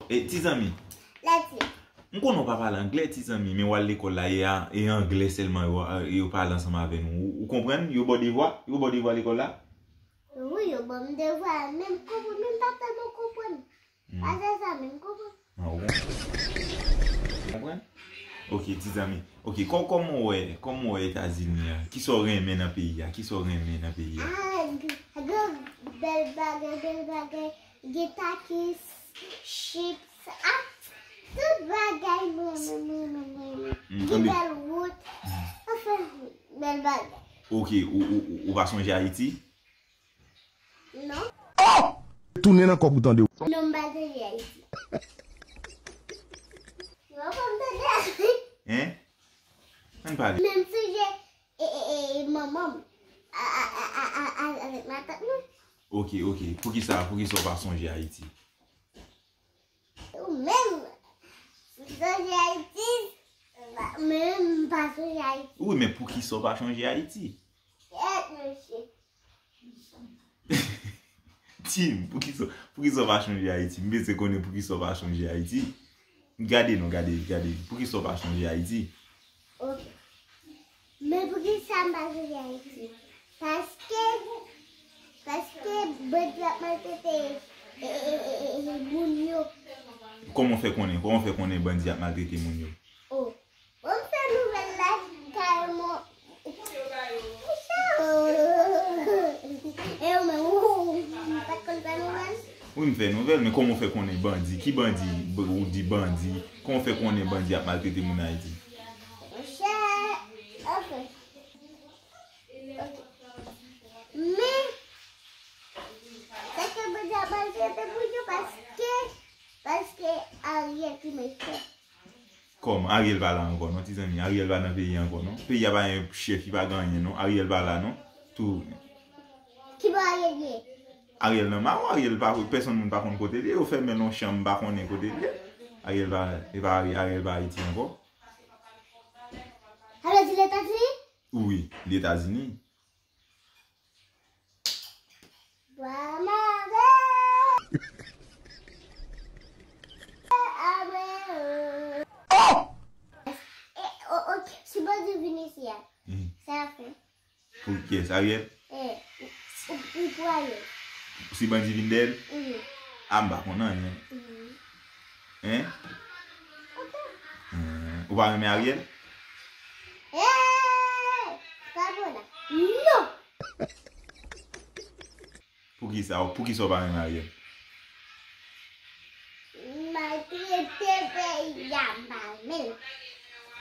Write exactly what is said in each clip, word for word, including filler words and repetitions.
E, ti zanmi. Lèti. M konnen w pa pale anglè, ti zanmi, men w al lekòl la, e a, e anglè sèlman yo, yo pale ansanm avè nou. Ou, ou konprann? Yo ba w devwa? Yo ba w devwa lekòl la? Wi, yo ban m devwa, men m konprann, men m pa tèlman konprann. Hmm. Pa se sa, men m konprann. Ah, ou konprann? Konprann? Ok, ti zanmi. Ok, kò-, kòman w wè, kòman w wè Etazini an? Kisa w renmen nan peyi a? Kisa w renmen nan peyi a? Ah, g-, g-, bèl bagay, bèl bagay. Gen takis, chips, ah, tout bagay mwen, mwen, mwen, mwen, mwen. Mm, gen bèl wout. Anfen, bèl bagay. Ok, ou, ou, ou, ou pa sonje Ayiti? Non. Oh! Tounen nan kòb ou tande. Non, m pa sonje Ayiti. Non, pa m tande Ayiti. Hein? Ann pale. Men m sonje e, e, e, manman m. A, a, a, a, a, avèk matant mwen. Ok, ok. Poukisa, poukisa w pa sonje Ayiti? Ou menm, m sonje Ayiti, men m pa sonje Ayiti. Wi, men poukisa w pa sonje Ayiti? Kèt, mesye. Tim, poukisa, poukisa w pa sonje Ayiti? M bezwen konnen poukisa w pa sonje Ayiti. Gade non, gade, gade. Poukisa w pa sonje Ayiti? Ok. Men poukisa m pa sonje Ayiti? Paske, paske bandi ap maltrete, e, e, e, e, e, moun yo. Kòman w fè konnen? Kòman w fè konnen bandi ap maltrete moun yo? Oh. Bon, m fè nouvèl la, kareman. E ou menm, ou, ou pa t konn fè nouvèl? Wi, m fè nouvèl, men kòman w fè konnen bandi? Ki bandi? B-, ou di bandi. Kòman w fè konnen bandi ap maltrete moun Ayiti? Monchè, anfen. Ok. Men, se ke bandi ap maltrete moun yo paske, paske Ariel ki mechan. Kòman? Ariel pa la ankò non, ti zanmi. Ariel pa nan peyi a ankò non. Peyi a pa gen chèf, li pa gen anyen non. Ariel pa la non. Tou. Ki bò Ariel ye? Ariel nan Mawon, Ariel pa, pèsonn moun pa konn kote li ye. Yo fèmen l nan yon chanm, m pa konnen kote li ye. Ariel pa, e pa Ari-, Ariel pa Ayiti ankò. Sa vle di Letazini? Wi, Letazini. Bwa mare. Amen. Oh! E, o, ok, si Bondye vin isi a, hmm, sa y ap fè? Pou kiyès? Ariel? Eh, ou, ou pou Ariel. Si bandi vin dèyè l? Mhm. A, m pa konn anyen. Mhm. Hein? Ok. Hmm, ou pa renmen Ariel? Eh! Pa bon la. Non! Poukisa, poukisa w pa renmen Ariel? Maltrete peyi a, m pa renmen l.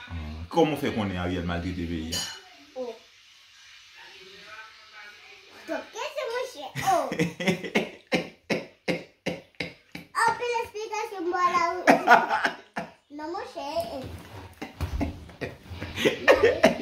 Ah, kòman w fè konnen Ariel maltrete peyi a? Oh. Twòp kesyon, monchè. Oh. Anpil esplikasyon m ba w la, wi. Non, monchè, eh, eh.